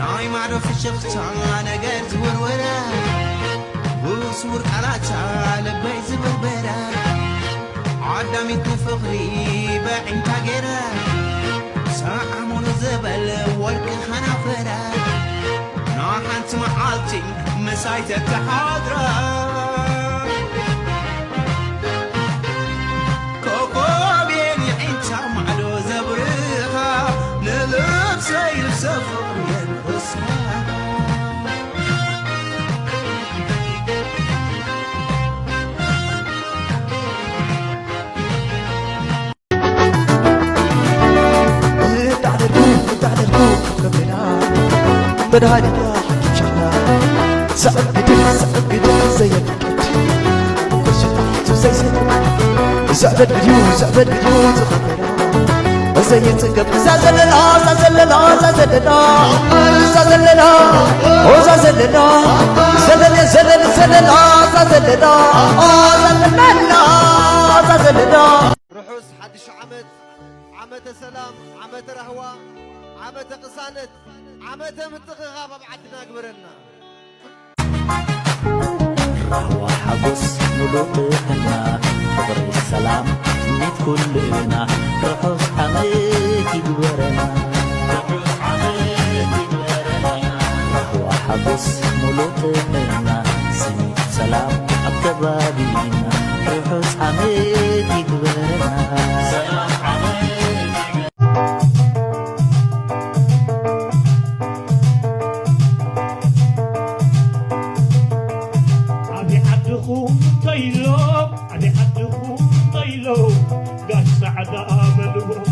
ናይ ማዶ ፍሽኽታ ነገር ዝወርወረ ብስውር ቃላታ ልበይ ዝበርበረ ዓዳሚት ንፍቕሪ በዒንታ ገይረ ሰዓሙሉ ዝበል ወርቂ ኸናፈረ ንሓንቲ መዓልቲ ምሳይ ተተሓድረ ኮኾብ የን የዒንታ ማዕዶ ዘብርኻ ንልብሰይ ልብሰ ፍቕሪ የን ርስኻ መድሃኒት ሓኪም ሻላ ዘዕግድ ዘዕግድ ዘየፍቅድ በሽታቱ ዘይስብ ዘዕበድ ብድዩ ዘዕበድ ብድዩ ዝኸበዳ ዘይጽገብ እዛ ዘለና እዛ ዘለና እዛ ዘለና እዛ ዘለና እዛ ዘለና ዘለል ዘለል ዘለና እዛ ዘለና እዛ ዘለና እዛ ዘለና ርሑስ ሓድሽ ዓመት፣ ዓመተ ሰላም፣ ዓመተ ራህዋ፣ ዓመተ ቅሳነት፣ ዓመተ ምትኽኻብ ኣብ ዓድና ግበረልና። ራህዋ ሓጎስ ምሉእ ጥዕና፣ ፍቕሪ ሰላም፣ ስኒት ኩልና፣ ርሑስ ዓመት ይግበረና። ራህዋ ሓጎስ ምሉእ ጥዕና፣ ስኒት ሰላም ኣብ ከባቢና፣ ርሑስ ዓመት ይግበረና። ኣበይ ዓድኹም እንተይሎም ኣበይ ዓድኹም እንተይሎም ጋሽ ፃዕዳ በልዎም